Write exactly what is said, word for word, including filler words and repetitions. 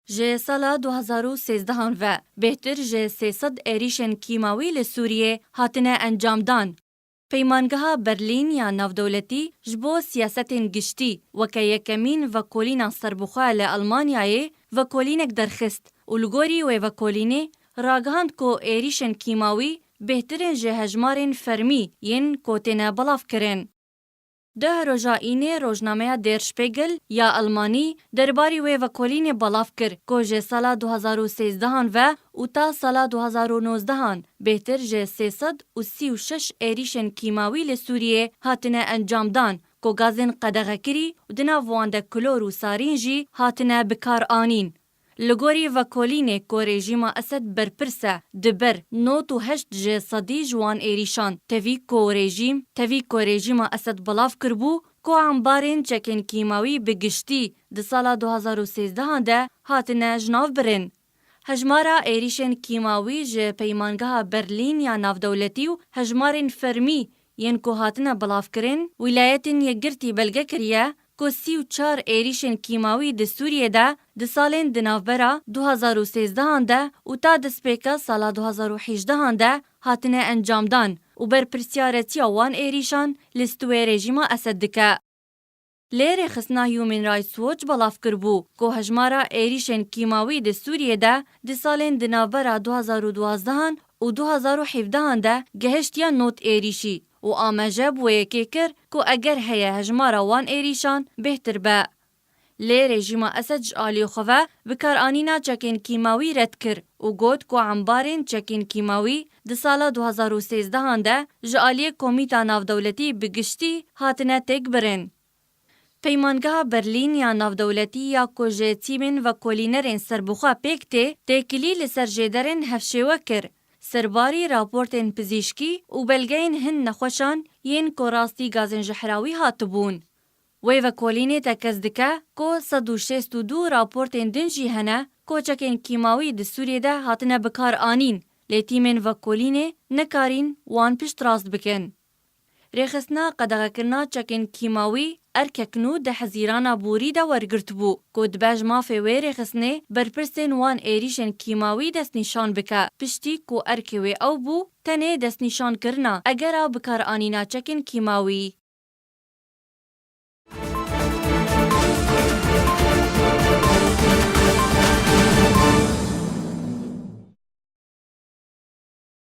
Ji sala du hazar û sêzdehan ve bêhtir ji sê sed êrîşên kîmawî li Sûriyê hatine encamdan. Peymangeha Berlîn ya navdewletî ji bo siyasetên giştî weke yekemîn vekolîna serbixwe li Elmanyayê vekolînek derxist û li gorî wê vekolînê ragihand ku êrîşên kîmawî bêhtir in ji hejmarên fermî yên ku têne belavkirin. Deh roja înê rojnameya Der Spiegel ya Elmanî derbarî wê vekolînê belav kir ku ji sala du hazar û sêzdehan ve û ta sala du hazar û nozdehan bêhtir ji sê sed û sî û şeş êrîşên kîmawî li Sûriyê hatine encamdan ku gazên qedexekirî û di nav wan de klor û sarîn jî hatine bikaranîn. Li gorî vekolînê ku rejîma Esed berpirs e, di ber nod û heşt ji sedî ji wan êrîşan tevî ku rejîm, tevî ku rejîma Esed belav kiribû ku embarên çekên kîmawî bi giştî di sala du hazar û sêzdehan de hatine ji nav birin. Hejmara êrîşên kîmawî ji Peymangeha Berlîn ya navdewletî û hejmarên fermî yên ku hatine belavkirin, Wîlayetên Yekgirtî belge kiriye ku sî û çar êrîşên kîmawî di Sûriyê de di salên di navbera du hazar û sêzdehan de û ta destpêka sala du hazar û hejdehan de hatine encamdan û berpirsiyaretiya wan êrîşan li stûyê rejîma Esed dike. Lê rêxistina Human Rights Watch belav kiribû ku hejmara êrîşên kîmawî di Sûriyê de di salên di navbera du hazar û duazdehan û du hazar û hevdehan de gehiştiye nod êrîşî û amaje bi wê yekê kir ku eger heye hejmara wan êrîşan bêhtir be. Lê rejîma Esed ji aliyê xwe ve bikaranîna çekên kîmawî red kir û got ku embarên çekên kîmawî di sala du hazar û sêzdehan de ji aliyê Komîta Navdewletî bi giştî hatine têkbirin. Peymangeha Berlîn ya navdewletî ya ku ji tîmên vekolînerên serbixwe pêk tê, têkilî li ser jêderên hevşêwe kir, serbarî raportên pizîşkî û belgeyên hin nexweşan yên ku rastî gazên jehrawî hatibûn. Wê vekolînê tekez dike ku sed û şêst û du raportên din jî hene ku çekên kîmawî di Sûriyê de hatine bikaranîn, lê tîmên vekolînê nikarîn wan piştrast bikin. Rêxistina qedexekirina çekên kîmawî erkek nû di Hezîrana borî de wergirtibû ku dibe ji mafê wê rêxistinê berpirsên wan êrîşên kîmawî destnîşan bike, piştî ku erkê wê ew bû tenê destnîşankirina egera bikaranîna çekên kîmawî.